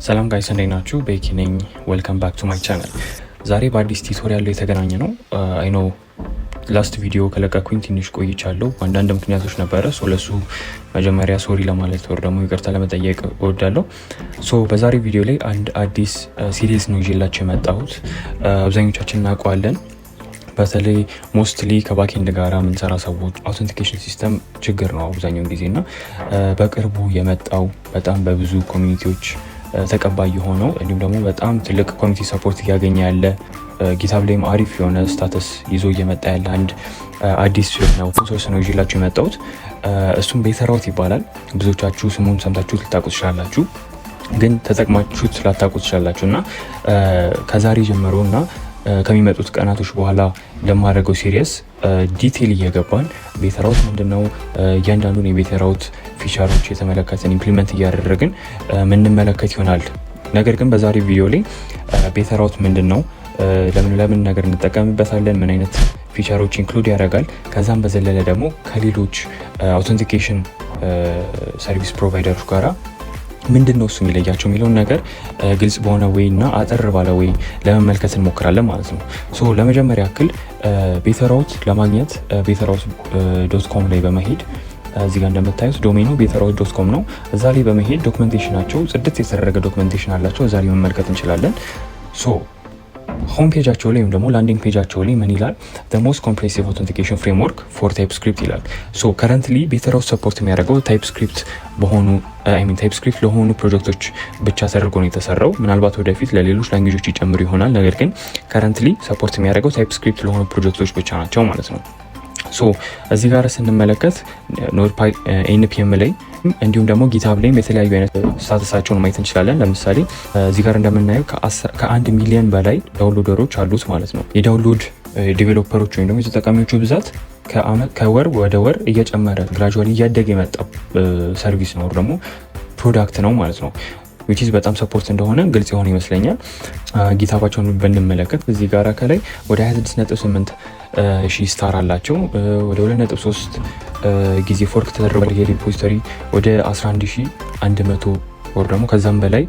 ሰላም guys፣ እንዴት ናችሁ? ቤኪ ነኝ። Welcome back to my channel። ዛሬ በአዲስ tutorial ላይ የተገናኘነው። I know last ቪዲዮ ከለቀኩኝ ትንሽ ቆይቻለሁ። አንዳንድ ምክንያቶች ነበረ። So ለሱ መጀመሪያ sorry ለማለት ወይ ደግሞ ይቅርታ ለመጠየቅ እወዳለሁ። So በዛሬ ቪዲዮ ላይ አንድ አዲስ series ነው ይዤላችሁ የመጣሁት። አብዛኞቻችን እናውቀዋለን። በተለይ mostly ከ backend ጋር የምንሰራ ሰዎች authentication system ችግር ነው አብዛኛውን ጊዜ። እና በቅርቡ የመጣው፣ በጣም በብዙ community ዎች ተቀባይ የሆነው፣ እንዲሁም ደግሞ በጣም ትልቅ community support እያገኘ ያለ፣ GitHub ላይም አሪፍ የሆነ status ይዞ እየመጣ ያለ አንድ አዲስ የሆነ open source ነው ይዤላችሁ የመጣሁት። እሱም Better Auth ይባላል። ብዙዎቻችሁ ስሙን ሰምታችሁ ልታውቁ ትችላላችሁ፣ ግን ተጠቅማችሁት ላታውቁ ትችላላችሁ። እና ከዛሬ ጀምሮ እና ከሚመጡት ቀናቶች በኋላ ለማድረገው series detail እየገባን Better Auth ምንድነው፣ እያንዳንዱን የ Better Auth feature ኦች የተመለከትን፣ implement እያደረግን የምንመለከት ይሆናል። ነገር ግን በዛሬ ቪዲዮ ላይ Better Auth ምንድን ነው፣ ለምን ለምን ነገር እንጠቀምበታለን፣ ምን አይነት feature ኦች include ያደርጋል፣ ከዛም በዘለለ ደግሞ ከሌሎች authentication service provider ኦች ጋራ ምንድን ነው እሱ የሚለያቸው የሚለውን ነገር ግልጽ በሆነ way እና አጠር ባለ way ለመመልከት እንሞክራለን ማለት ነው። So ለመጀመሪያ ያክል Better Auth ለማግኘት betterauth.com ላይ በመሄድ፣ እዚህ ጋር እንደምታዩት domain ኑ betterauth.com ነው። እዛ ላይ በመሄድ documentation ኣቸው፣ ጽድት የተደረገ documentation አላቸው። እዛ ላይ መመልከት እንችላለን። So home page ኣቸው ላይ ወይም ደግሞ landing page ኣቸው ላይ ምን ይላል? "Most comprehensive authentication framework for TypeScript" ይላል። So currently Better Auth support የሚያደርገው TypeScript በሆኑ፣ I mean TypeScript ለሆኑ ፕሮጀክቶች ብቻ ተደርጎ ነው የተሰራው። ምናልባት ወደፊት ለሌሎች language ኦች ይጨምሩ ይሆናል። ነገር ግን currently support የሚያደርገው TypeScript ለሆኑ ፕሮጀክቶች ብቻ ናቸው ማለት ነው። So እዚህ ጋር ስንመለከት node npm ላይ እንዲሁም ደግሞ GitHub ላይም የተለያዩ አይነት status ኣቸውን ማየት እንችላለን። ለምሳሌ እዚህ ጋር እንደምናየው ከ1 ሚሊዮን በላይ downloader ኦች አሉት ማለት ነው። የ download developer ኦች ወይም ደግሞ የተጠቃሚዎቹ ብዛት ከወር ወደ ወር እየጨመረ gradually እያደገ የመጣ service ነው ደግሞ product ነው ማለት ነው። Which is በጣም support እንደሆነ ግልጽ የሆነ ይመስለኛል። GitHub ኣቸውን ብንመለከት እዚህ ጋር ከላይ ወደ 26.8 ሺህ star አላቸው። ወደ 2.3 ጊዜ fork ተደርጓል። ይሄ repository ወደ 11,100 ወር ደግሞ ከዛም በላይ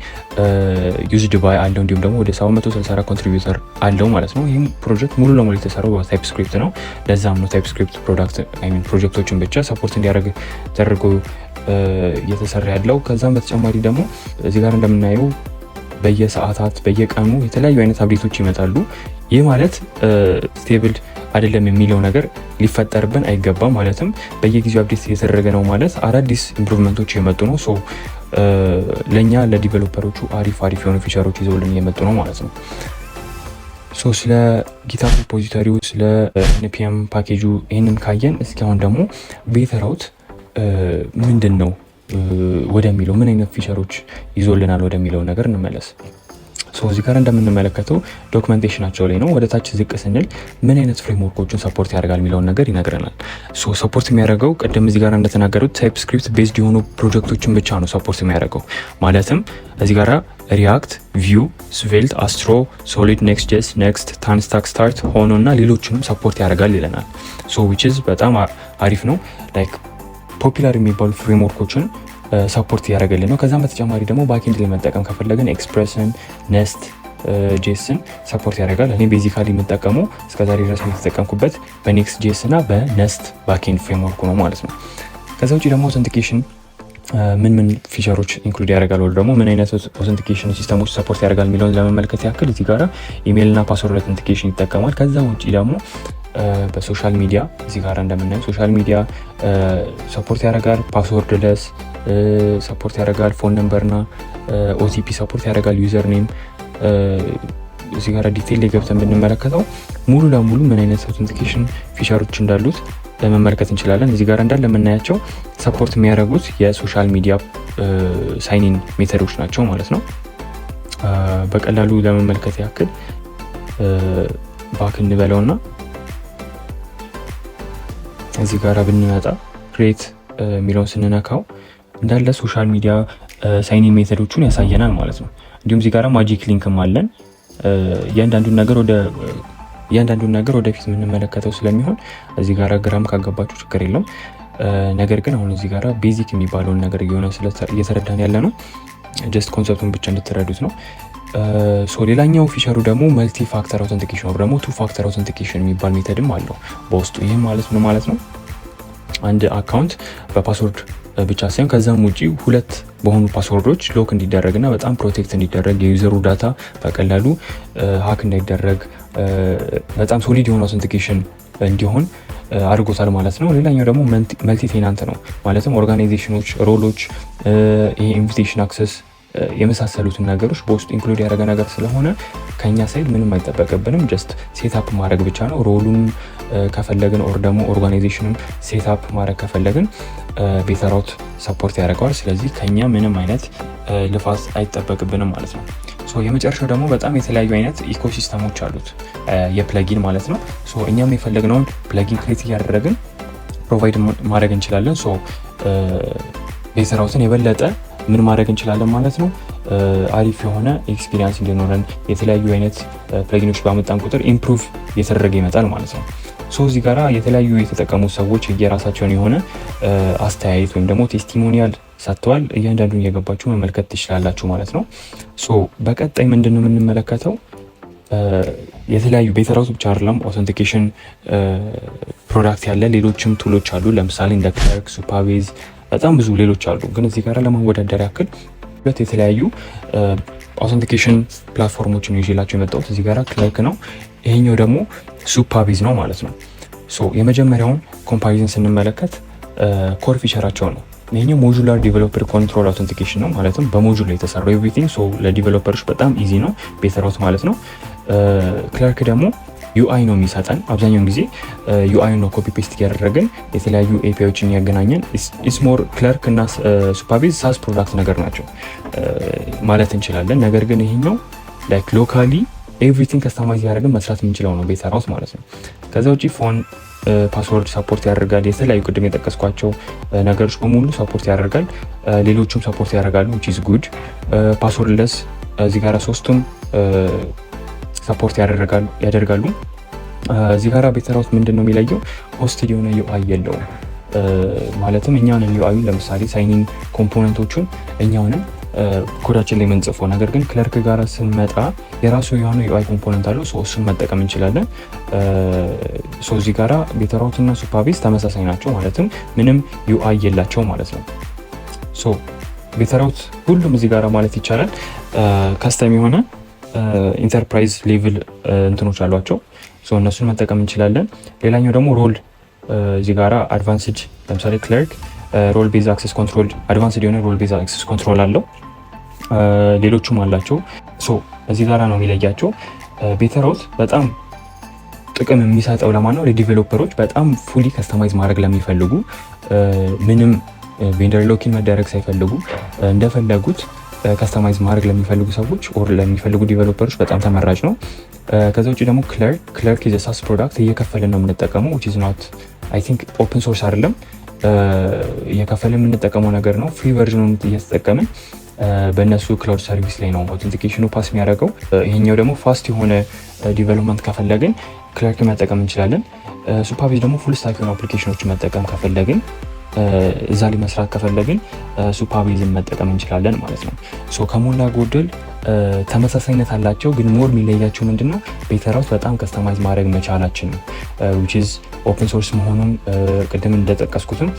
used by አለው፣ እንዲሁም ደግሞ ወደ 764 contributor አለው ማለት ነው። ይህም ፕሮጀክት ሙሉ ለሙሉ የተሰራው በ TypeScript ነው። ለዛም ነው TypeScript product ፕሮጀክቶችን ብቻ support እንዲያደርግ ተደርጎ እየተሰራ ያለው። ከዛም በተጨማሪ ደግሞ እዚህ ጋር እንደምናየው በየሰዓታት በየቀኑ የተለያዩ አይነት update ኦች ይመጣሉ። ይህ ማለት stable አይደለም የሚለው ነገር ሊፈጠርብን አይገባም። ማለትም በየጊዜው update እየተደረገ ነው ማለት አዳዲስ improvement ኦች የመጡ ነው። So ለእኛ ለ developer ኦቹ አሪፍ አሪፍ የሆኑ feature ኦች ይዘውልን እየመጡ ነው ማለት ነው። So ስለ GitHub repository ው፣ ስለ npm package ኡ ይህንን ካየን፣ እስኪ አሁን ደግሞ Better Auth ምንድን ነው ወደሚለው፣ ምን አይነት feature ኦች ይዞልናል ወደሚለው ነገር እንመለስ። እዚህ ጋር እንደምንመለከተው documentation ኣቸው ላይ ነው። ወደ ታች ዝቅ ስንል ምን አይነት framework ኦችን support ያደርጋል የሚለውን ነገር ይነግረናል። So support የሚያደርገው ቅድም እዚህ ጋር እንደተናገሩት TypeScript based የሆኑ ፕሮጀክቶችን ብቻ ነው support የሚያደርገው። ማለትም እዚህ ጋር React፣ Vue፣ Svelte፣ Astro፣ Solid፣ Next.js፣ Next፣ TanStack Start፣ Hono እና ሌሎችንም support ያደርጋል ይለናል። So which is በጣም አሪፍ ነው። Like popular የሚባሉ framework ኦችን support እያደረገልን ነው። ከዛም በተጨማሪ ደግሞ backend ላይ መጠቀም ከፈለግን Express ን፣ Nest.js ን support ያደርጋል። እኔ basically የምጠቀመው፣ እስከዛሬ ድረስ የተጠቀምኩበት በ Next.js እና በ Nest backend framework ነው ማለት ነው። ከዛ ውጭ ደግሞ authentication ምን ምን feature ኦች include ያደርጋል ወይ ደግሞ ምን አይነት authentication system ኦች support ያደርጋል የሚለውን ለመመልከት ያክል እዚህ ጋራ ኢሜይል እና password authentication ይጠቀማል። ከዛ ውጭ ደግሞ በ social media፣ እዚህ ጋር እንደምናየው social media support ያደርጋል። Passwordless support ያደርጋል። Phone number እና OTP support ያደርጋል። Username እዚህ ጋር detail ላይ ገብተን ብንመለከተው ሙሉ ለሙሉ ምን አይነት authentication feature ኦች እንዳሉት ለመመልከት እንችላለን። እዚህ ጋር እንዳለ የምናያቸው support የሚያደርጉት የ social media sign in method ኦች ናቸው ማለት ነው። በቀላሉ ለመመልከት ያክል back እንበለውና እዚህ ጋር ብንመጣ create የሚለውን ስንነካው እንዳለ social media sign in method ኦቹን ያሳየናል ማለት ነው። እንዲሁም እዚህ ጋር magic link ም አለን። እያንዳንዱን ነገር ወደፊት የምንመለከተው ስለሚሆን እዚህ ጋር ግራም ካገባችሁ ችግር የለውም። ነገር ግን አሁን እዚህ ጋር basic የሚባለውን ነገር እየሆነ እየተረዳን ያለ ነው። Just concept ኡን ብቻ እንድትረዱት ነው። So ሌላኛው feature ኡ ደግሞ multi factor authentication ወይ ደግሞ two factor authentication የሚባል method ም አለው በውስጡ። ይህም ማለት ምን ማለት ነው? አንድ account በ password ብቻ ሳይሆን ከዛም ውጪ ሁለት በሆኑ password ኦች lock እንዲደረግ እና በጣም protect እንዲደረግ፣ የ user ኡ data በቀላሉ hack እንዳይደረግ፣ በጣም solid የሆነ authentication እንዲሆን አድርጎታል ማለት ነው። ሌላኛው ደግሞ multi tenant ነው። ማለትም organization ኖች፣ role ኦች፣ ይሄ invitation access የመሳሰሉትን ነገሮች በውስጡ include ያደረገ ነገር ስለሆነ ከኛ side ምንም አይጠበቅብንም። Just setup ማድረግ ብቻ ነው። Role ኡን ከፈለግን or ደግሞ organization ኑን setup ማድረግ ከፈለግን Better Auth support ያደርገዋል። ስለዚህ ከኛ ምንም አይነት ልፋት አይጠበቅብንም ማለት ነው። So የመጨረሻው ደግሞ በጣም የተለያዩ አይነት ecosystem ኦች አሉት፣ የ plugin ማለት ነው። So እኛም የፈለግነውን plugin create እያደረግን provide ማድረግ እንችላለን። So Better Auth ን የበለጠ ምን ማድረግ እንችላለን ማለት ነው። አሪፍ የሆነ experience እንዲኖረን የተለያዩ አይነት plugin ኖች ባመጣን ቁጥር improve እየተደረገ ይመጣል ማለት ነው። So እዚህ ጋራ የተለያዩ የተጠቀሙ ሰዎች የራሳቸውን የሆነ አስተያየት ወይም ደግሞ testimonial ሰጥተዋል። እያንዳንዱን እየገባችሁ መመልከት ትችላላችሁ ማለት ነው። So በቀጣይ ምንድን ነው የምንመለከተው? የተለያዩ Better Auth ብቻ አይደለም authentication product ያለ፣ ሌሎችም tool ኦች አሉ። ለምሳሌ እንደ Clerk፣ Supabase፣ በጣም ብዙ ሌሎች አሉ። ግን እዚህ ጋር ለማወዳደር ያክል ሁለት የተለያዩ authentication platform ኦችን ይዤላችሁ የመጣሁት እዚህ ጋር Clerk ነው፣ ይሄኛው ደግሞ Supabase ነው ማለት ነው። So የመጀመሪያውን comparison ስንመለከት core feature ኣቸው ነው። ይሄኛው modular developer control authentication ነው። ማለትም በ module የተሰራው everything፣ so ለ developer ኦች በጣም easy ነው Better Auth ማለት ነው። Clerk ደግሞ UI ነው የሚሰጠን። አብዛኛውን ጊዜ UI ነው copy paste እያደረግን የተለያዩ API ዎችን ያገናኘን። It's more Clerk እና Supabase SaaS product ነገር ናቸው ማለት እንችላለን። ነገር ግን ይሄኛው like locally everything customize እያደረግን መስራት የምንችለው ነው Better Auth ማለት ነው። ከዛ ውጭ phone password support ያደርጋል። የተለያዩ ቅድም የጠቀስኳቸው ነገሮች በሙሉ support ያደርጋል። ሌሎቹም support ያደርጋሉ፣ which is good። Passwordless እዚህ ጋር ሶስቱም support ያደርጋሉ። እዚህ ጋራ Better Auth ምንድን ነው የሚለየው? Hosted የሆነ UI የለውም። ማለትም እኛንን UI ዩን ለምሳሌ sign in component ኦቹን እኛውንም ኮዳችን ላይ የምንጽፈው፣ ነገር ግን Clerk ጋር ስንመጣ የራሱ የሆነ UI component አለው። እሱን መጠቀም እንችላለን። So እዚህ ጋራ Better Auth እና Supabase ተመሳሳይ ናቸው፣ ማለትም ምንም UI የላቸው ማለት ነው። So Better Auth ሁሉም እዚህ ጋራ ማለት ይቻላል custom የሆነ enterprise level እንትኖች አሏቸው። እነሱን መጠቀም እንችላለን። ሌላኛው ደግሞ role እዚህ ጋራ advanced፣ ለምሳሌ Clerk role based access control፣ advanced የሆነ role based access control አለው። ሌሎቹም አላቸው። So እዚህ ጋራ ነው የሚለያቸው። Better Auth በጣም ጥቅም የሚሰጠው ለማን ነው? ለ developer ኦች፣ በጣም fully customize ማድረግ ለሚፈልጉ፣ ምንም vendor lock-in መደረግ ሳይፈልጉ እንደፈለጉት customize ማድረግ ለሚፈልጉ ሰዎች or ለሚፈልጉ developer ኦች በጣም ተመራጭ ነው። ከዛ ውጭ ደግሞ Clerk is SaaS product፣ እየከፈልን ነው የምንጠቀመው፣ which is not፣ I think open source አይደለም፣ እየከፈልን የምንጠቀመው ነገር ነው። Free version ኑን እየተጠቀምን በእነሱ cloud service ላይ ነው authentication ኑ pass የሚያደርገው። ይሄኛው ደግሞ fast የሆነ development ከፈለግን Clerk መጠቀም እንችላለን። Supabase ደግሞ full stack የሆኑ application ኖችን መጠቀም ከፈለግን፣ እዛ ላይ መስራት ከፈለግን Supabase ን መጠቀም እንችላለን ማለት ነው። So ከሞላ ጎደል ተመሳሳይነት አላቸው፣ ግን more የሚለያቸው ምንድን ነው? Better Auth በጣም customize ማድረግ መቻላችን ነው። Which is open source መሆኑን ቅድም እንደጠቀስኩትም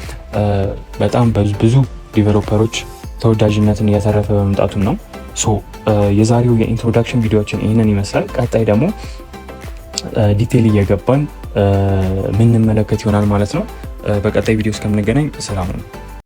በጣም ብዙ developer ኦች ተወዳጅነትን እያተረፈ በመምጣቱም ነው። So የዛሬው የ introduction ቪዲዮአችን ይህንን ይመስላል። ቀጣይ ደግሞ detail እየገባን የምንመለከት ይሆናል ማለት ነው። በቀጣይ ቪዲዮ እስከምንገናኝ ሰላም ነው።